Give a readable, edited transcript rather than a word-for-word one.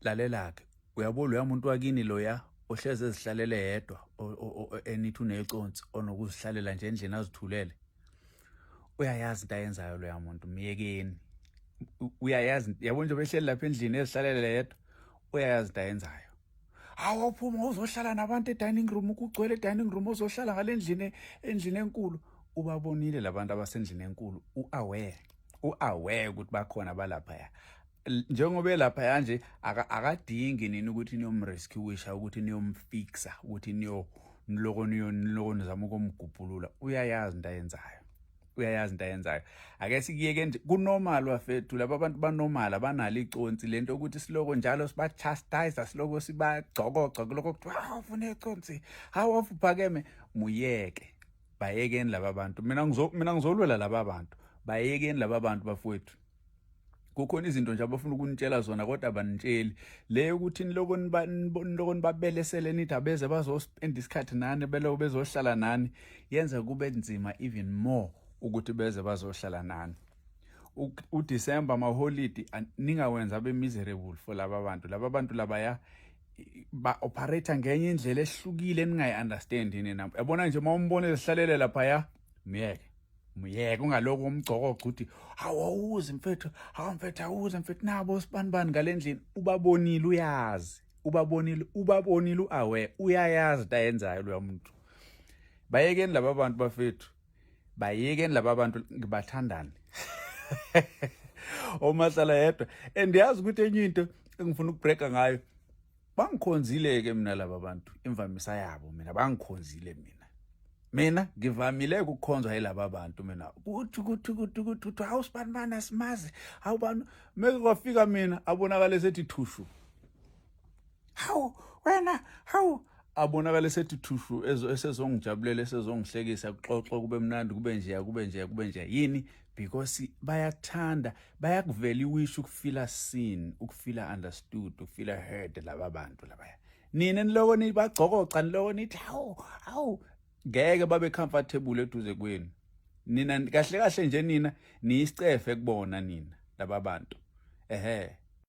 Lalela-ke, uyabo loya muntu wakini loya ohlezi ezihlalele yedwa, enithi uneconsi, onokuzihlalela nje endlini azithulele, uyayazi into ayenzayo loya muntu, myekeni. Uyayazi, yabo, nje behleli lapha endlini ezihlalele yedwa, uyayazi into ayenzayo. Hawu, awuphuma uzohlala nabantu e-dining room, kugcwele e-dining room, uzohlala ngale ndlini, endlini enkulu. Ubabonile labantu abasendlini enkulu, u-aware, u-aware ukuthi bakhona balaphaya. Njengoba elaphaya nje, akadingi nini ukuthi niyomrescuisha, ukuthi niyomfixa, ukuthi niyo niloko niyo niloko nizama ukumgubhulula. Uyayazi into ayenzayo, uyayazi into ayenzayo. Ake sikuyeke nje, kunormal bafethu, laba bantu banormal, abanalo iconsi. Lento ukuthi siloko njalo siba-chastise, siloko sibagcokoca kuloko kuthiwa hawu, ufuna iconsi, hawu, uphakeme, muyeke, bayekeni laba bantu. Mina ngizolwela laba bantu, bayekeni laba bantu bafowethu. Kukhona izinto nje abafuna ukunitshela zona kodwa abanitsheli. Le ukuthi niloko niloko nibabelesele, nithi abeze bazospend isikhathi nani, beloko bezohlala nani, yenza kube nzima even more ukuthi beze bazohlala nani. UDecember, amaholidi, ningawenza abe miserable for laba bantu. Laba bantu labaya ba-operate ngenye indlela ehlukile eningayi-understand nina. Yabona nje, uma umbona ezihlalele laphaya, myeke, myeke, ungalokhu umgcokoco uthi hawu, awuzi mfethu, hawu mfethu, awuzi mfethu, nabo sibanibani ngale ndlini. Ubabonile, uyazi, ubabonile, ubabonile, u-aware, uyayazi into ayenzayo loya muntu. Bayekeni laba bantu bafethu, bayekeni laba bantu, ngibathandani omahlala yedwa. And yazi ukuthi enye into engifuna ukubreaka ngayo, bangikhonzile-ke mina laba bantu, imvamisa yabo mina bangikhonzile. Mina ngivamile ukukhonzwa yilaba bantu. Mina kuthi hawu, sibanibani, asimazi, hawu bani. Meke kwafika mina, abonakale sethi thushu, hawu wena, hawu, abonakale sethi thushu, esezongijabulela, esezongihlekisa, kuxoxe, kube mnandi, kube njeya, kube njeya, kube njeya. Yini? Because bayakuthanda, bayakuvela iwish ukufeela seen, ukufeela understood, ukufeela heard laba bantu labaya. Nina niloko nibagcokoca, niloko nithi hawu, hawu, ngeke babe comfortable eduze kwenu nina. Kahle kahle nje nina niyisicefe kubona nina laba bantu, ehe.